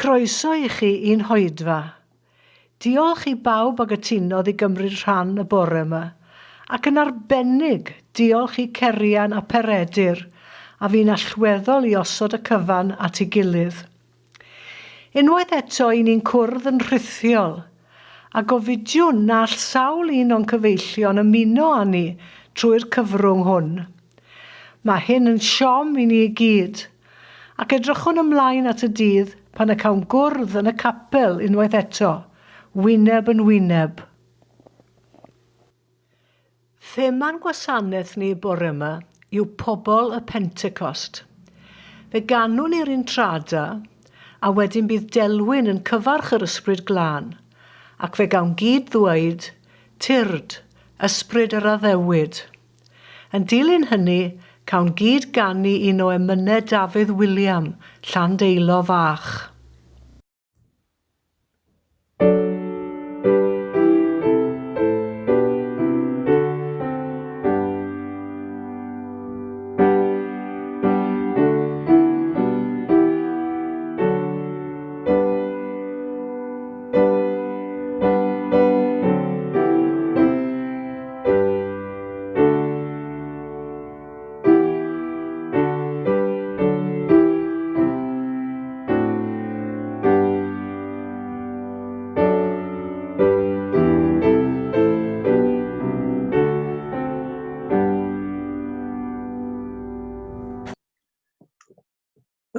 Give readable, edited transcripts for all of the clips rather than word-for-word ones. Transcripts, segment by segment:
Croeso i chi i'n hoedfa. Diolch i bawb a gytunodd i gymryd rhan y bore yma, ac yn arbennig, diolch i Cerian a Peredur, a fu'n allweddol i osod y cyfan at ei gilydd. Unwaith eto i ni'n cwrdd yn rhithiol, a gofidiwn na all sawl un o'n cyfeillion ymuno â ni trwy'r cyfrwng hwn. Mae hyn yn siom i ni i gyd, ac edrychwn ymlaen at y dydd pan y cawn gwrdd yn y capel unwaith eto, wyneb yn wyneb. Thema'n gwasanaeth ni bore yma yw Pobl y Pentecost. Fe ganwn ni'r intrada, a wedyn bydd Delwyn yn cyfarch yr Ysbryd Glân, ac fe gawn gyd ddweud, Tyrd, Ysbryd yr Addewid. Yn dilyn hynny, cawn gyd ganu un o emynau Dafydd William, Llandeilo Fach.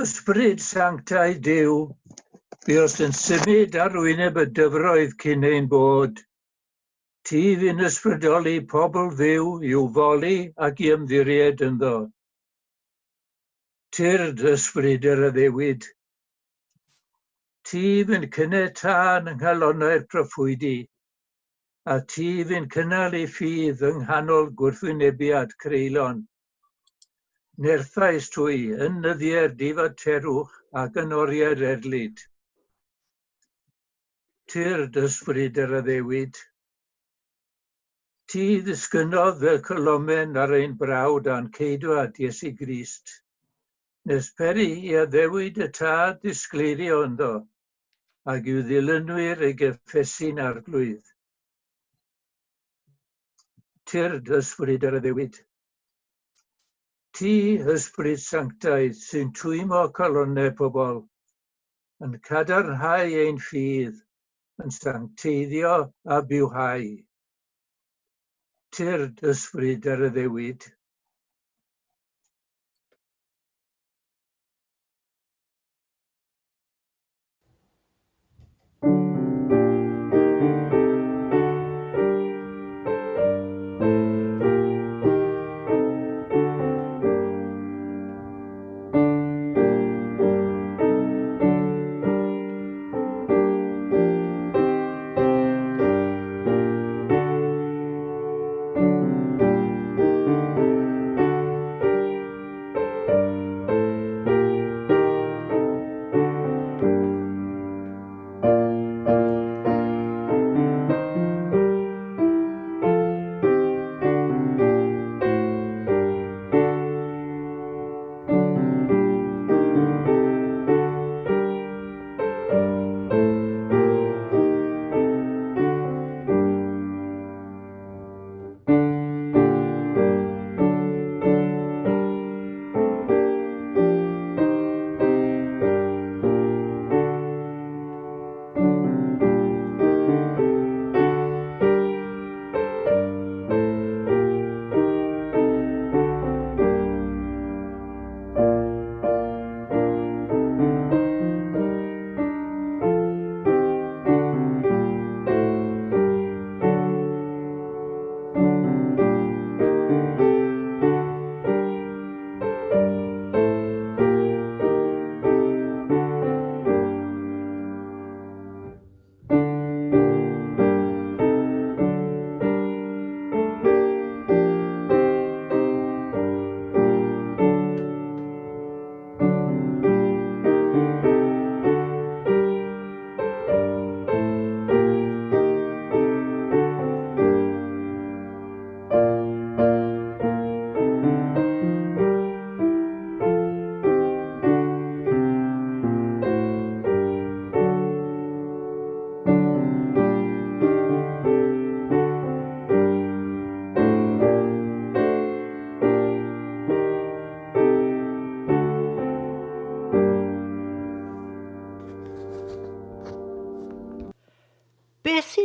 Ysbryd sanctaidd Duw, buost yn symud ar wyneb y dyfroedd cyn ein bod. Ti fu'n ysbrydoli pobl Dduw i'w foli ac i ymddiried ynddo. Tyrd, ysbryd yr addewid. Ti fu'n cynnau tân yng nghalonnau'r proffwydi, a ti fu'n cynnal eu ffydd yng nghanol gwrthwynebiad creulon. Nerthais trwy yn nyddiau'r difaterwch ac yn oriau'r erlid. Tyrd, ysbryd yr addewid. Ti ddisgynnodd fel colomen ar ein brawd a'n ceidwad Iesu Grist, nes peri i addewid y Tad ddisgleirio ynddo, ac i'w ddilynwyr ei gyffesu'n arglwydd. Tyrd, ysbryd yr addewid. Ti, ysbryd sanctaidd, sy'n twymo calonnau pobl, yn cadarnhau ein ffydd, yn sancteiddio a bywhau. Tyrd, ysbryd yr addewid.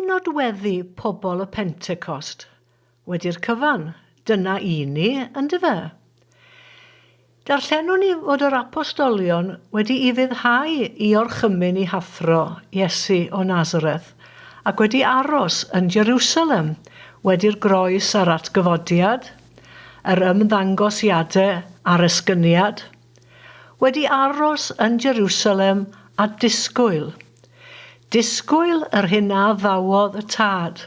sy'n nodweddu pobl y Pentecost? Wedi'r cyfan, dyna i ni, yndyfe? Darllenwn ni fod yr apostolion wedi ufuddhau i orchymyn eu hathro, Iesu o Nazareth, ac wedi aros yn Jerusalem wedi'r groes a'r atgyfodiad, yr ymddangosiadau a'r esgyniad. Wedi aros yn Jerusalem a disgwyl. Disgwyl yr hyn a addawodd y Tad.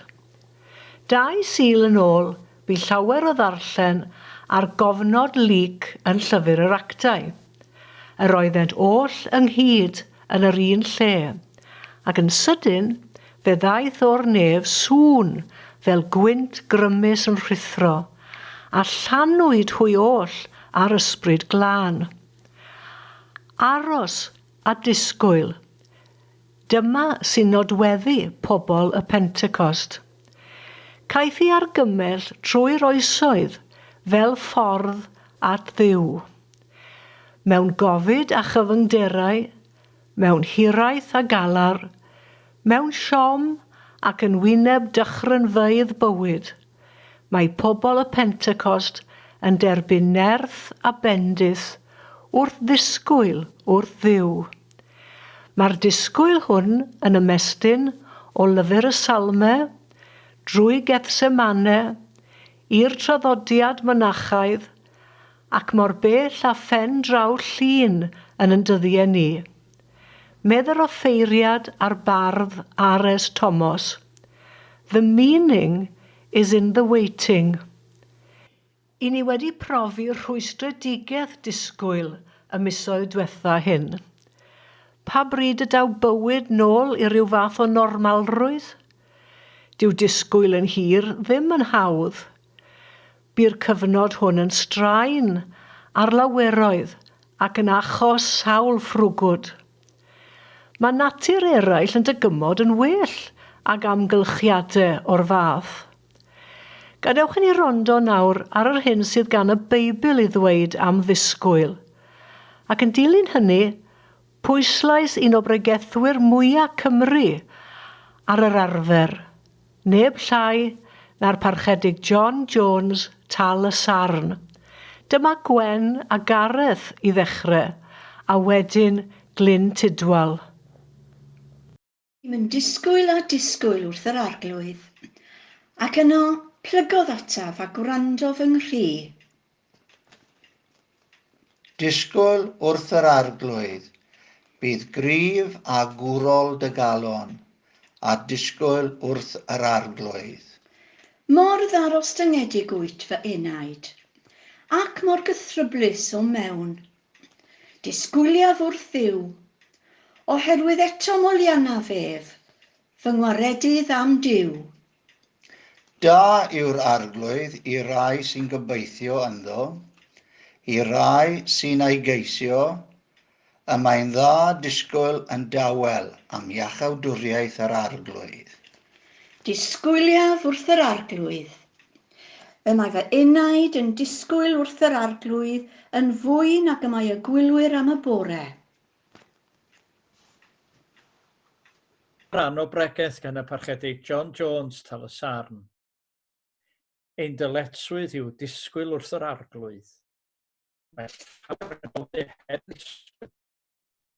Dau Sul yn ôl, bu llawer o ddarllen ar gofnod Luc yn Llyfr yr Actau. Yr oeddent oll ynghyd yn yr un lle, ac yn sydyn fe ddaeth o'r nef sŵn fel gwynt grymus yn rhuthro, a llanwyd hwy oll â'r Ysbryd Glân. Aros a disgwyl. Dyma sy'n nodweddu pobl y Pentecost. Caiff ei argymell trwy'r oesoedd fel ffordd at Dduw. Mewn gofid a chyfyngderau, mewn hiraeth a galar, mewn siom ac yn wyneb dychrynfeydd bywyd, mae pobl y Pentecost yn derbyn nerth a bendith wrth ddisgwyl wrth Dduw. Mae'r disgwyl hwn yn ymestyn o Lyfr y Salmau, drwy Gethsemane, i'r traddodiad mynachaidd, ac mor bell â phen draw Llŷn yn yn dyddiau ni. Medd yr offeiriad a'r bardd R.S. Tomos, The meaning is in the waiting. I ni wedi profi rhwystredigaeth disgwyl y misoedd dwetha hyn. Pa bryd y daw bywyd nôl i ryw fath o normalrwydd? Dyw disgwyl yn hir ddim yn hawdd. Bu'r cyfnod hwn yn straen ar laweroedd ac yn achos sawl ffrwgwd. Mae natur eraill yn dygymod yn well ag amgylchiadau o'r fath. Gadewch i ni rondo nawr ar yr hyn sydd gan y Beibl i ddweud am ddisgwyl. Ac yn dilyn hynny, pwyslais un o bregethwyr mwya Cymru ar yr arfer, neb llai na'r Parchedig John Jones, Tal y Sarn. Dyma Gwen a Gareth i ddechre, a wedyn Glyn Tudwal. Bûm yn disgwyl a disgwyl wrth yr Arglwydd, ac yno plygodd ataf a gwrando fy nghri. Disgwyl wrth yr Arglwydd, bydd gryf a gwrol dy galon, a disgwyl wrth yr Arglwydd. Mor ddarostyngedig wyt, fy enaid, ac mor gythryblus o'm mewn. Disgwyliaf wrth Dduw, oherwydd eto moliannaf ef, fy ngwaredydd a'm Duw. Da yw'r Arglwydd i rai sy'n gobeithio ynddo, i rai sy'n ei geisio, y mae'n dda disgwyl yn dawel am iachawdwriaeth yr Arglwydd. Disgwyliaf wrth yr Arglwydd. Y mae fy enaid yn disgwyl wrth yr Arglwydd yn fwy nag y mae y gwylwyr am y bore. Rhan o bregeth gan y Parchedig John Jones, Tal-y-sarn. Ein dyletswydd yw disgwyl wrth yr Arglwydd. Mae llawer yn gofyn heb ddisgwyl.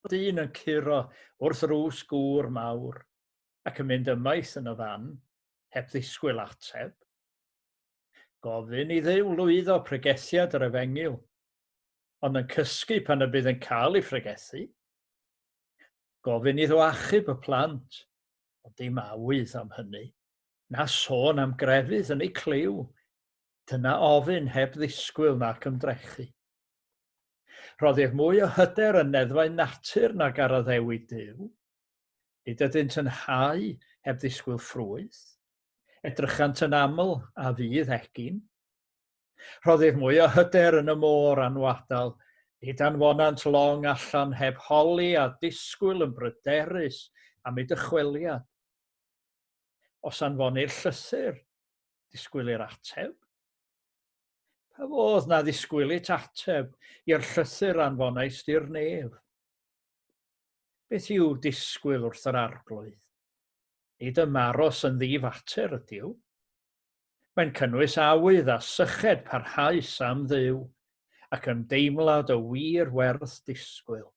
Dyn yn curo wrth rws gŵr mawr ac yn mynd ymaith yn y fan, heb ddisgwyl ateb. Gofyn i Dduw lwyddo pregethiad yr efengyl, ond yn cysgu pan y bydd yn cael ei phregethu. Gofyn iddo achub y plant, ond dim awydd am hynny, na sôn am grefydd yn ei clyw. Dyna ofyn heb ddisgwyl nac ymdrechu. Rhoddir mwy o hyder yn neddfau natur nag ar addewid Duw. Nid ydynt yn hau heb ddisgwyl ffrwyth. Edrychant yn aml a fydd egin. Rhoddir mwy o hyder yn y môr anwadal. Nid anfonant long allan heb holi a disgwyl yn bryderus am ei dychweliad. Os anfonir llythyr, disgwylir ateb. Pa fodd na ddisgwylit ateb i'r llythyr anfonaist i'r nef? Beth yw disgwyl wrth yr Arglwydd? Nid ymaros yn ddifater ydyw. Mae'n cynnwys awydd a syched parhaus am Dduw ac ymdeimlad o wir werth disgwyl.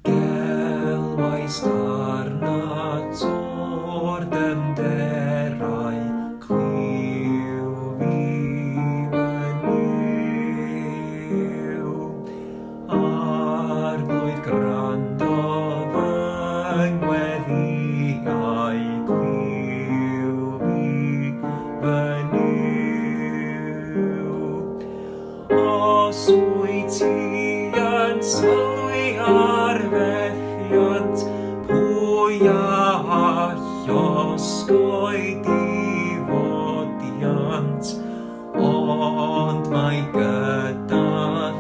Gelwais arnat o'r dyfnderau, clyw fi fy Nuw. Arglwydd gwrando fy ngweddïau, clyw fi fy Nuw. Os wyt ti yn sylwi ar fethiant, pwy a all osgoi difodiant? Ond mae gyda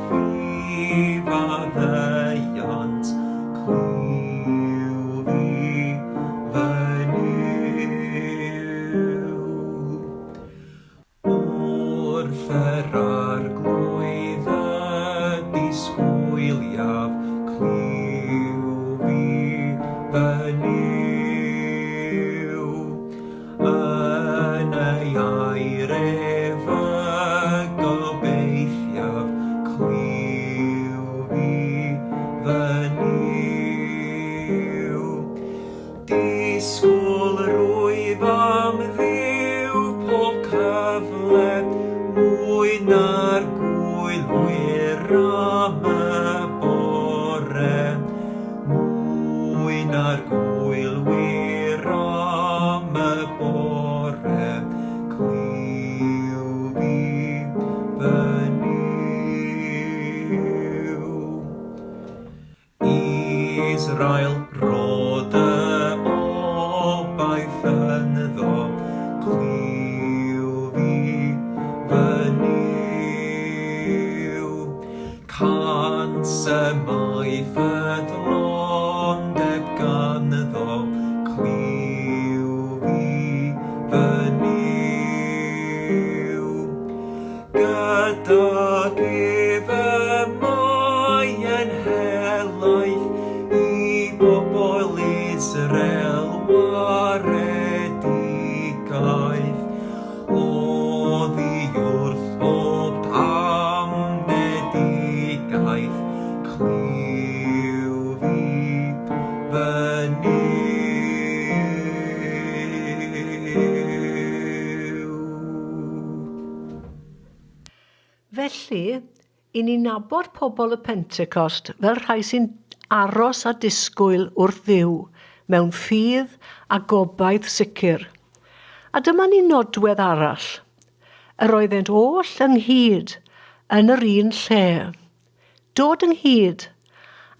thi faddeuant, clyw fi fy Nuw. Wrth yr Arglwydd y disgwyliaf, clyw fi fy Nuw. Yn ei air ef y gobeithiaf, clyw fi fy Nuw. Disgwyl rwyf am Dduw pob cyfle, mwy na'r gwylwyr am y bore, mwy na'r gwylwyr am y bore, clyw fi fy Nuw. Israel, rho dy obaith ynddo, clyw fi fy Nuw. Cant y mae ffyddlondeb ganddo, clyw fi fy Nuw. Gydag ef y mae yn helaeth i bobl Israel waredigaeth oddi wrth bob damnedigaeth, clyw fi fy Nuw. Felly, i ni nabod pobl y Pentecost fel rhai sy'n aros a disgwyl wrth Dduw mewn ffydd a gobaith sicr. A dyma ni nodwedd arall. Yr oeddent oll ynghyd yn yr un lle. Dod ynghyd,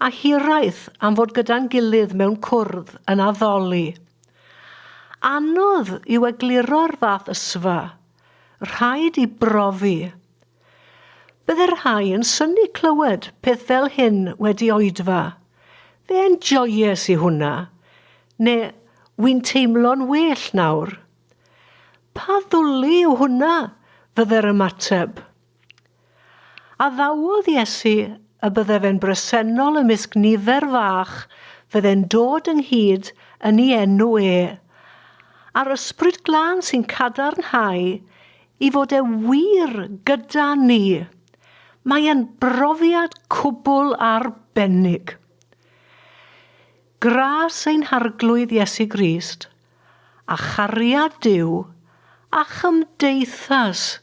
a hiraeth am fod gyda'n gilydd mewn cwrdd yn addoli. Anodd yw egluro'r fath ysfa. Rhaid i brofi. Bydde rhai yn synnu clywed peth fel hyn wedi oedfa. Fe enjoies i hwnna. Ne, wi'n teimlo'n well nawr. Pa ddwli yw hwnna, fydde'r ymateb. Addawodd Iesu y bydde fe'n bresennol ymysg nifer fach fydde'n dod ynghyd yn ei enw e, a'r Ysbryd Glân sy'n cadarnhau i fod e wir gyda ni. Mae e'n brofiad cwbl arbennig. Gras ein Harglwydd Iesu Grist, a chariad Duw, a chymdeithas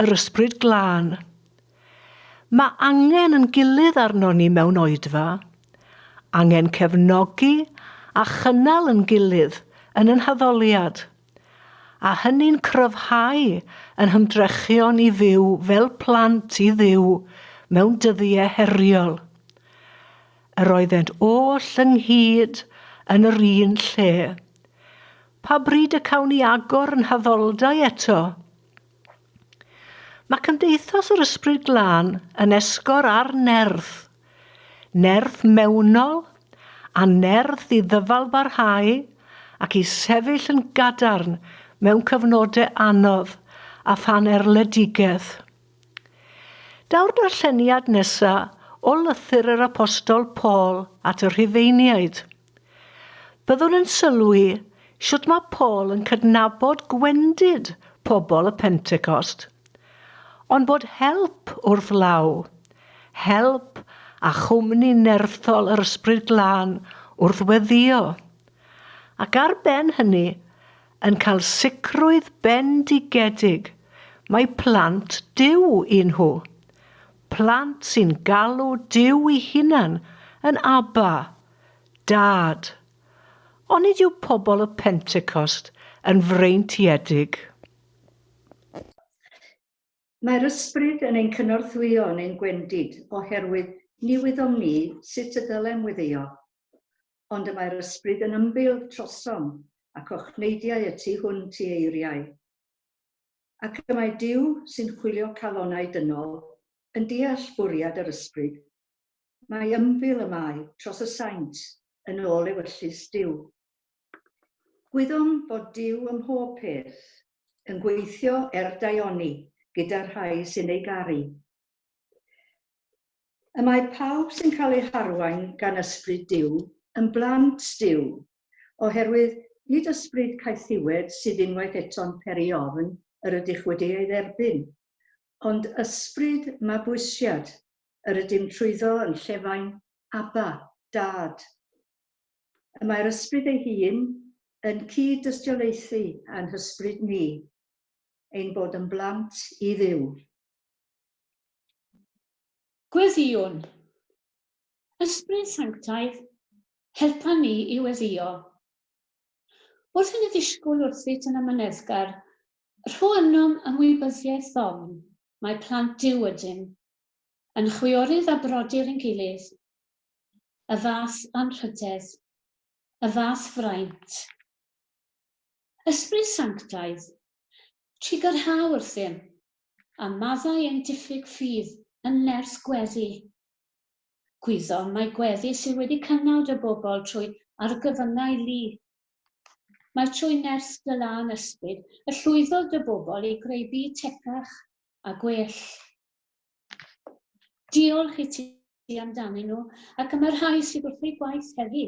yr Ysbryd Glân. Mae angen yn gilydd arnon ni mewn oedfa, angen cefnogi a chynnal yn gilydd yn yn haddoliad, a hynny'n cryfhau yn hymdrechion i fyw fel plant i Dduw mewn dyddiau heriol. Yr oeddent oll ynghyd yn yr un lle. Pa bryd y cawn ni agor yn haddoldai eto? Mae Cymdeithas yr Ysbryd Glân yn esgor ar nerth. Nerth mewnol a nerth i ddyfalbarhau ac i sefyll yn gadarn mewn cyfnodau anodd a than erledigaeth. Daw'r darlleniad nesa o lythyr yr Apostol Paul at y Rhufeiniaid. Byddwn yn sylwi shwt mae Paul yn cydnabod gwendid pobl y Pentecost, ond bod help wrth law, help a chwmni nerthol yr Ysbryd Glân wrth weddïo, ac ar ben hynny yn cael sicrwydd bendigedig mai plant Duw y'n nhw, plant sy'n galw Duw 'i hunan yn Abba, Dad. Onid yw pobl y Pentecost yn freintiedig? Mae'r Ysbryd yn ein cynorthwyo yn ein gwendid, oherwydd ni wyddom ni sut y dylem weddïo. Ond y mae'r Ysbryd yn ymbil trosom ac ochneidiau y tu hwnt i eiriau. Ac y mae Duw, sy'n chwilio calonnau dynol, yn deall bwriad yr Ysbryd, Mae ymbil y mae tros y saint yn ôl ewyllys Duw. Gwyddom fod Duw ym mhob peth yn gweithio er daioni gyda'r rhai sy'n ei garu. Y mae pawb sy'n cael eu harwain gan ysbryd Duw yn blant Duw, oherwydd nid ysbryd caethiwed sydd unwaith eto'n peri ofn yr ydych wedi ei dderbyn, ond ysbryd mabwysiad Yr ydym trwyddo yn llefain, Abba, Dad. Y mae'r Ysbryd ei hun yn cyd-dystiolaethu â'n hysbryd ni, ein bod yn blant i Dduw. Gweddïwn. Ysbryd Sanctaidd, helpa ni i weddïo. Wrth i ni ddisgwyl wrthyt yn amyneddgar, rho ynom ymwybyddiaeth ddofn mai plant Duw ydym, yn chwiorydd a brodyr ein gilydd, y fath anrhydedd, y fath fraint. Ysbryd Sanctaidd, trugarha wrthym, a maddau ein diffyg ffydd yn nerth gweddi. Gwyddom mai gweddi sydd wedi cynnal dy bobl trwy argyfyngau lu. Mae trwy nerth dy lân ysbryd y llwyddodd dy bobl i greu byd tecach a gwell. Diolch i ti amdanyn nhw, ac am y rhai sydd wrth eu gwaith heddi,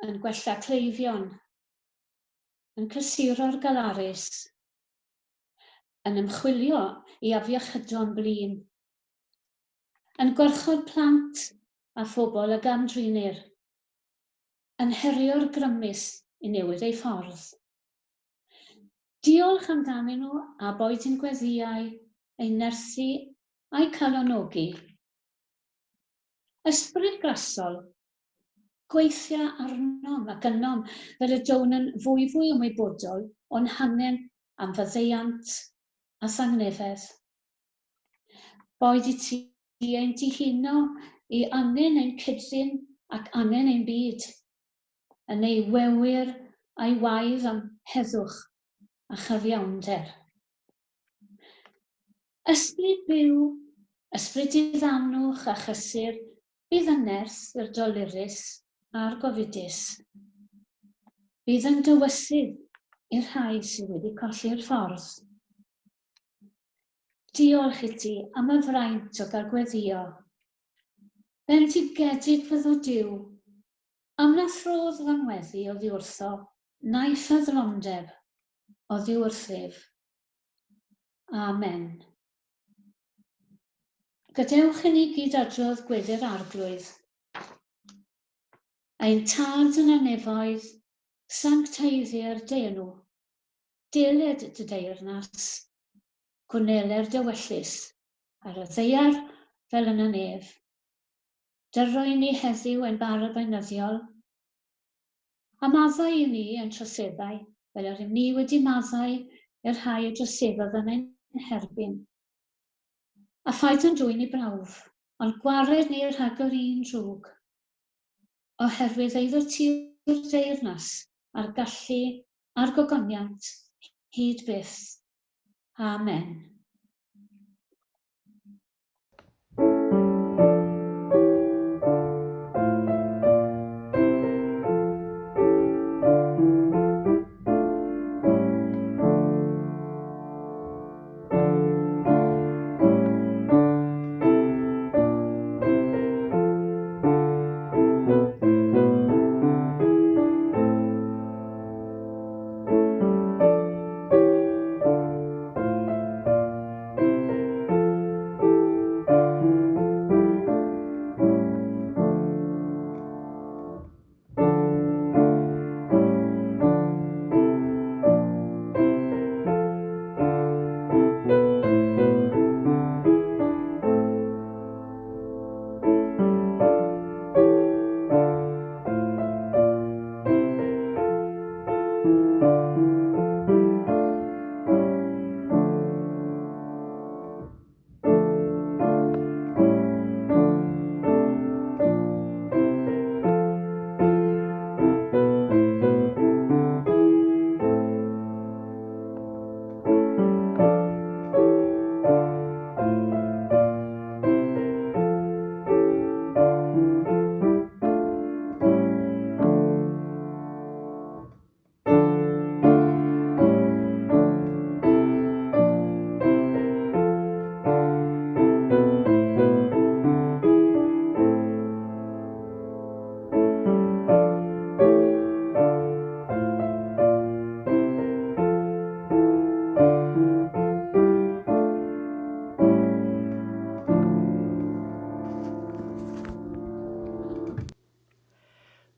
yn gwella cleifion, yn cysuro'r galarus, yn ymchwilio i afiechydon blin, yn gwarchod plant a phobl a gamdrinir, yn herio'r grymus i newid eu ffordd. Diolch amdanyn nhw a boed i'n gweddïau eu nerthu a'u calonogi. Ysbryd grasol, gweithia arnom ac ynom fel y down yn fwyfwy ymwybodol o'n hangen am faddeuant a thangnefedd. Boed i ti ein dihuno i angen ein cyd-ddyn ac angen ein byd. yn ei wewyr a'i waedd am heddwch a chyfiawnder. Ysbryd byw, ysbryd diddanwch a chysur, bydd yn nerth i'r dolurus a'r gofidus. Bydd yn dywysydd i'r rhai sydd wedi colli'r ffordd. Diolch i ti am y fraint o gael gweddïo. Bendigedig fyddo Duw Am na throdd fy ngweddi oddi wrtho, na'i ffyddlondeb oddi wrthyf. Amen. Gadewch i ni gyd adrodd gweddi'r Arglwydd. Ein Tad yn y nefoedd, sancteiddier dy enw. Deled dy deyrnas, gwneler dy wellus, ar y ddaear fel yn y nef. Dyrro i ni heddiw ein bara beunyddiol, a maddau i ni ein troseddau, fel yr ym ni wedi maddau i'r rhai a droseddodd yn ein herbyn. A phaid â'n dwyn i brawf, ond gwared ni rhag yr un drwg. Oherwydd eiddo ti yw'r deyrnas, a'r gallu, a'r gogoniant, hyd byth. Amen.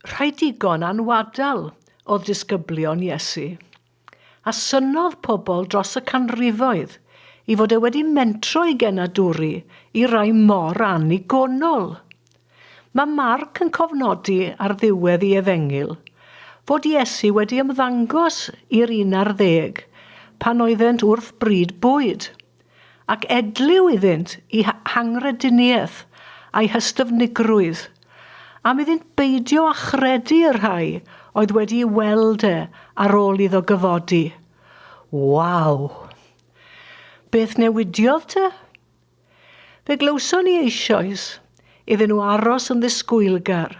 Rhai digon anwadal oedd disgyblion Iesu, a synnodd pobl dros y canrifoedd i fod e wedi mentro i genadwri i rai mor annigonol. Mae Marc yn cofnodi ar ddiwedd ei Efengyl fod Iesu wedi ymddangos i'r un ar ddeg pan oeddent wrth bryd bwyd, ac edliw iddynt eu hangrediniaeth a'u hystyfnigrwydd, am iddynt beidio â chredu y rhai oedd wedi'i weld e ar ôl iddo gyfodi. Waw! Beth newidiodd te? Fe glywson ni eisoes iddyn nhw aros yn ddisgwylgar,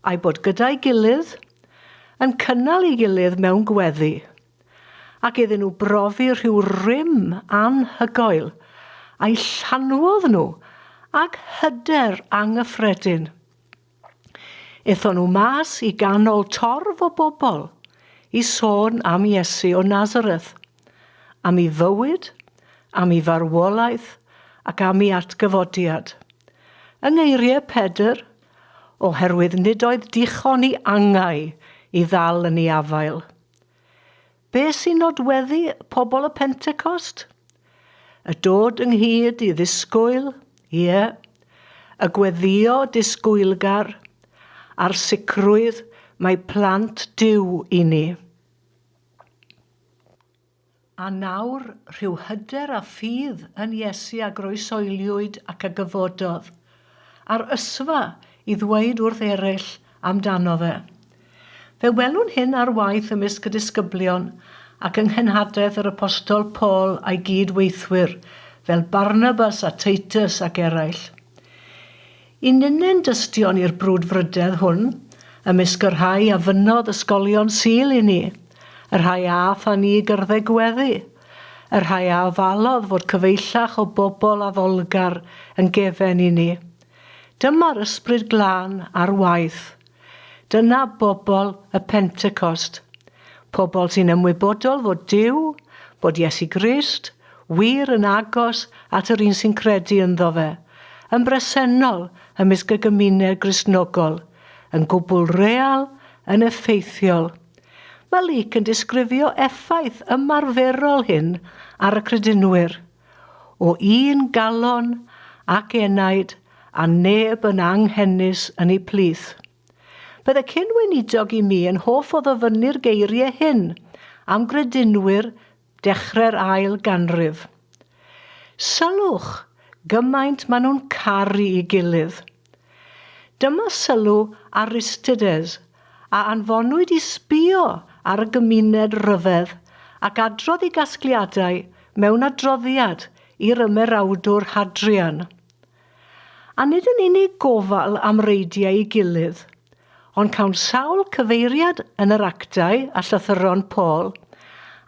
a'u bod gyda'i gilydd, yn cynnal ei gilydd mewn gweddi, ac iddyn nhw brofi rhyw rym anhygoel, a'u llanwodd nhw ag hyder anghyffredin. Aethon nhw mas i ganol torf o bobl i sôn am Iesu o Nazareth, am ei fywyd, am ei farwolaeth ac am ei atgyfodiad. Yng ngeiriau Pedr, oherwydd nid oedd dichon i angau i ddal yn ei afael. Be sy'n nodweddu pobl y Pentecost? Y dod ynghyd i ddisgwyl, ie, y gweddïo disgwylgar, a'r sicrwydd mai plant Duw i ni. A nawr, rhyw hyder a ffydd yn Iesu a groesoeliwyd ac a gyfododd, a'r ysfa i ddweud wrth eraill amdano fe. Fe welwn hyn ar waith ymysg y disgyblion ac yng nghenhadaeth yr Apostol Paul a'i gyd-weithwyr, fel Barnabas a Titus ac eraill. I ninne'n dystion i'r brwdfrydedd hwn, ymysg y rhai a fynnodd ysgolion Sul i ni, y rhai a ath â ni i gyrddau gweddi, y rhai a ofalodd fod cyfeillach o bobl addolgar yn gefen i ni. Dyma'r Ysbryd Glân ar waith. Dyna bobl y Pentecost. Pobl sy'n ymwybodol fod Duw, bod Iesu Grist, wir yn agos at yr un sy'n credu ynddo fe, yn bresennol ymysg y gymuned Gristnogol, yn gwbl real, yn effeithiol. Mae Luc yn disgrifio effaith ymarferol hyn ar y credinwyr. O un galon ac enaid a neb yn anghenus yn eu plith. Bydde cyn-weinidog i mi yn hoff o ddyfynnu'r geiriau hyn am gredinwyr dechrau'r ail ganrif. Sylwch gymaint maen nhw'n caru'i gilydd. Dyma sylw Aristides a anfonwyd i sbïo ar y gymuned ryfedd ac adrodd ei gasgliadau mewn adroddiad i'r ymerawdwr Hadrian. A nid yn unig gofal am reidiau ei gilydd, ond cawn sawl cyfeiriad yn yr Actau a llythyron Paul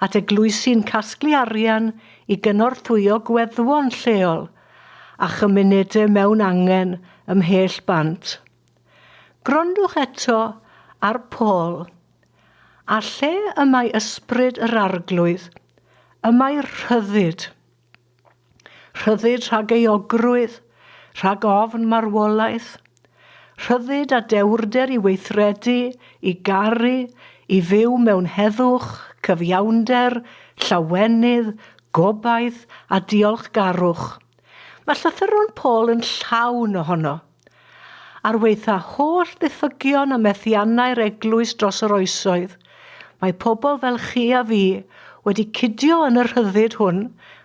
at eglwysi'n casglu arian i gynorthwyo gweddwon lleol a chymunedau mewn angen ymhell bant. Gwrandwch eto ar Paul. A lle y mae ysbryd yr Arglwydd, y mae rhyddid. Rhyddid rhag euogrwydd, rhag ofn marwolaeth. Rhyddid a dewrder i weithredu, i garu, i fyw mewn heddwch, cyfiawnder, llawenydd, gobaith a diolchgarwch. Mae llythyron Paul yn llawn ohono. Ar waetha holl ddiffygion a methiannau'r eglwys dros yr oesoedd, mae pobl fel chi a fi wedi cydio yn y rhyddid hwn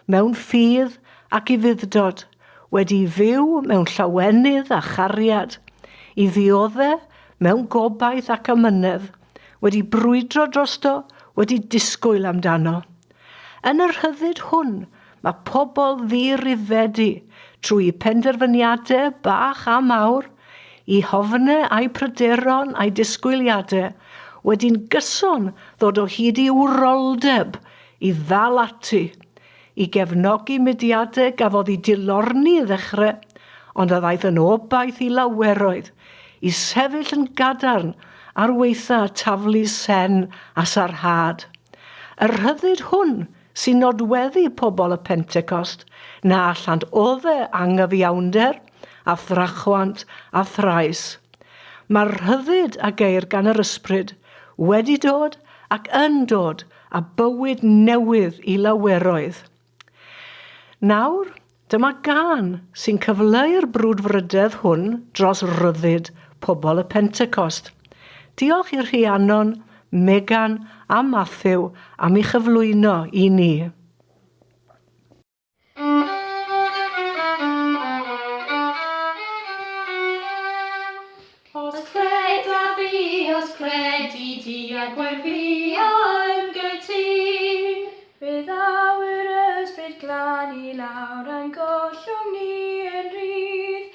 mewn ffydd ac ufudd-dod, wedi fyw mewn llawenydd a chariad, i ddiodde mewn gobaith ac amynedd, wedi brwydro drosto, wedi disgwyl amdano. Yn y rhyddid hwn, mae pobl ddi-rifedi trwy'u penderfyniadau bach a mawr, eu hofnau a'u pryderon a'u disgwyliadau, wedi'n gyson ddod o hyd i wroldeb i ddal ati, i gefnogi mudiadau gafodd eu dilorni i ddechrau, ond a ddaeth yn obaith i laweroedd, i sefyll yn gadarn ar waetha taflu sen a sarhad. Y rhyddid hwn sy'n nodweddu pobl y Pentecost, na allant odde anghyfiawnder a thrachwant a thrais. Mae'r rhyddid a geir gan yr Ysbryd wedi dod ac yn dod â bywyd newydd i laweroedd. Nawr, dyma gân sy'n cyfleu'r brwdfrydedd hwn dros ryddid pobl y Pentecost. Diolch i Rhiannon, Megan a Matthew am ei chyflwyno i ni. Os credaf fi, os credi di, a gweddïo yn gytûn. Fe ddaw yr Ysbryd Glân i lawr a'n gollwng ni yn rhydd.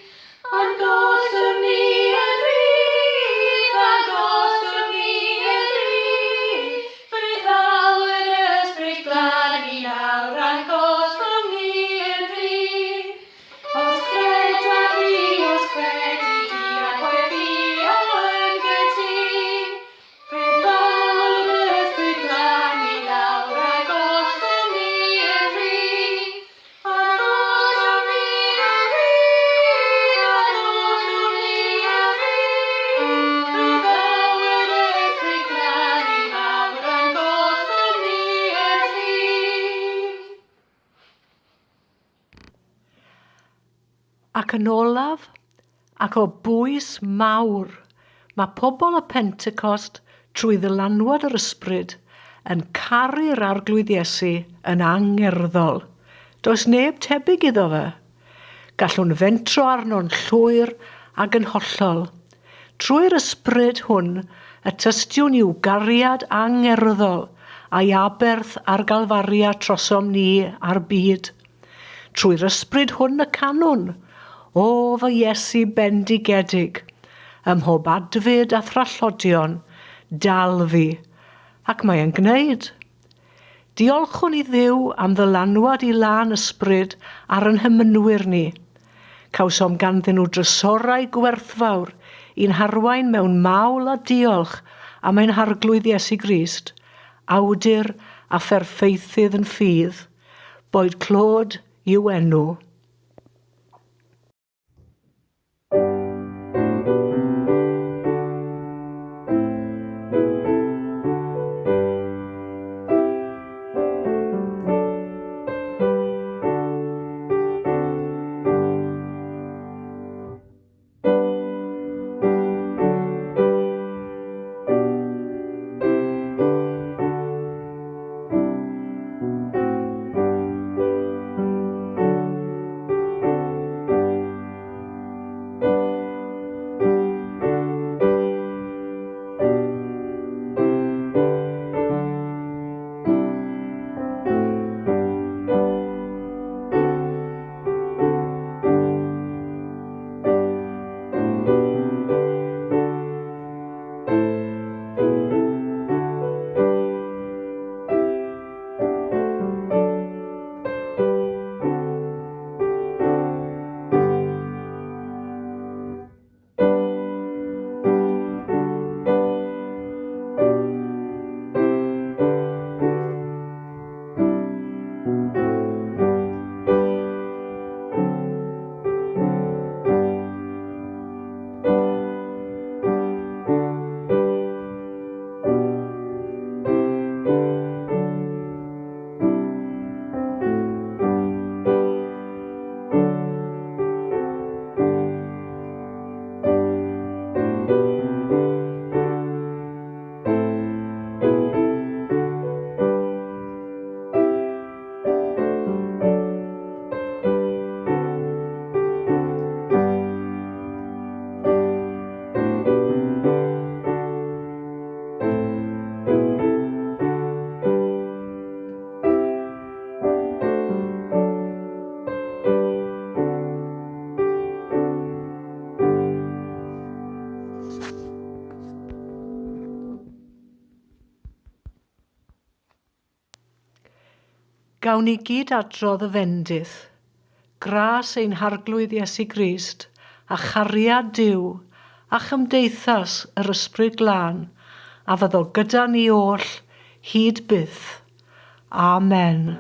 A'n gollwng ni yn rhydd, a'n gollwng ni yn rhydd. Fe ddaw yr Ysbryd Glân i lawr a'n gollwng ni yn rhydd. Os credaf fi, os credi di, a gweddïo yn gytûn, fe ddaw yr Ysbryd Glân i lawr a gollwng ni yn rhydd. A gollwng ni yn rhydd, a gollwng ni yn rhydd. Fe ddaw yr Ysbryd Glân i lawr a gollwng ni yn rhydd. Ac yn olaf, ac o bwys mawr, mae pobl y Pentecost, trwy ddylanwad yr Ysbryd, yn caru'r Arglwydd Iesu yn angerddol. Does neb tebyg iddo fe. Gallwn fentro arno'n llwyr ag yn hollol. Trwy'r Ysbryd hwn y tystiwn i'w gariad angerddol a'i aberth ar Galfaria trosom ni a'r byd. Trwy'r Ysbryd hwn y canwn, O fy Iesu bendigedig, ym mhob adfyd a thrallodion, dal fi. Ac mae e'n gwneud. Diolchwn i Dduw am ddylanwad i lân ysbryd ar yn hymynwyr ni. Cawsom ganddyn nhw drysorau gwerthfawr i'n harwain mewn mawl a diolch am ein Harglwydd Iesu Grist, awdur a pherffeithydd yn ffydd. Boed clod i'w enw. Gawn ni gyd adrodd y fendith, gras ein Harglwydd Iesu Grist, a chariad Duw, a chymdeithas yr Ysbryd Glân, a fyddo gyda ni oll hyd byth. Amen.